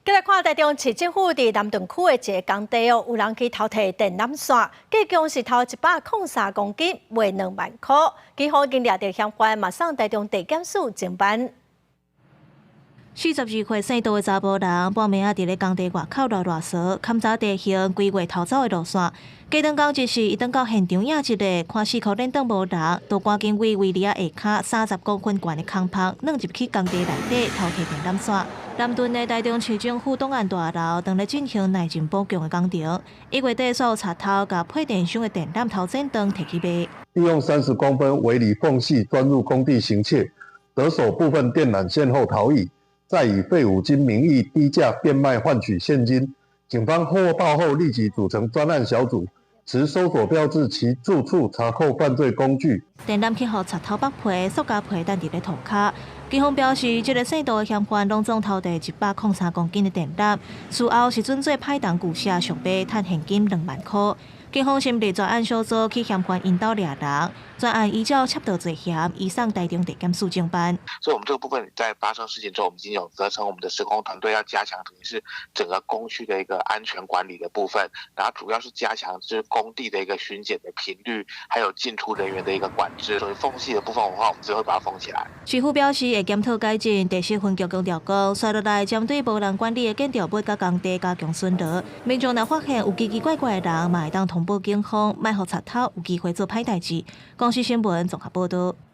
繼來看台中市政府佇南屯區的一個工地哦，有人去偷提電纜線，計共是偷103公斤，賣2萬箍。警方已經掠著嫌犯，嘛送台中地檢署偵辦。42歲姓杜的查埔人，半暝仔佇咧工地外口賴賴趖，勘查地形，規劃偷走的路線。過轉工一時，伊轉到現場影一下，看四箍輾轉無人，就趕緊對圍籬仔下跤30公分懸的空縫，鑽入去工地內底偷提電纜線。南屯的台中市政府檔案大樓，當咧進行內政補強的工程，1月底所有賊偷共配電箱的電纜頭前端提去賣。利用30公分圍籬縫隙鑽入工地行竊，得手部分電纜線後逃逸。再以廢五金名義低價變賣換取現金。警方獲報後立即組成專案小組，持搜索票至其住處查扣犯罪工具。電纜去予賊偷剝皮，塑膠皮等佇咧塗跤。警方表示，這個姓杜的嫌犯攏總偷提103公斤的電纜，事後是準做歹動舊社上買，趁現金2萬箍。警方成立專案小組去嫌犯𪜶兜掠人，專案依照竊盜罪嫌移送台中地檢署偵辦。所以，我們這個部分在發生事情之後，我們已經有責成我們的施工團隊要加強，等於是整個工區的一個安全管理的部分，然後主要是加強就是工地的一個巡檢的頻率，還有進出人員的一個管制。所以縫隙的部分的話，我們只會把它封起來。市府表示會檢討改進，第四分局強調講，紲落來針對無人管理的建築物佮工地加強巡邏，民眾若發現有奇奇怪怪的人，嘛會當通報警方，莫予賊偷有機會做歹代誌。公視新聞綜合報導。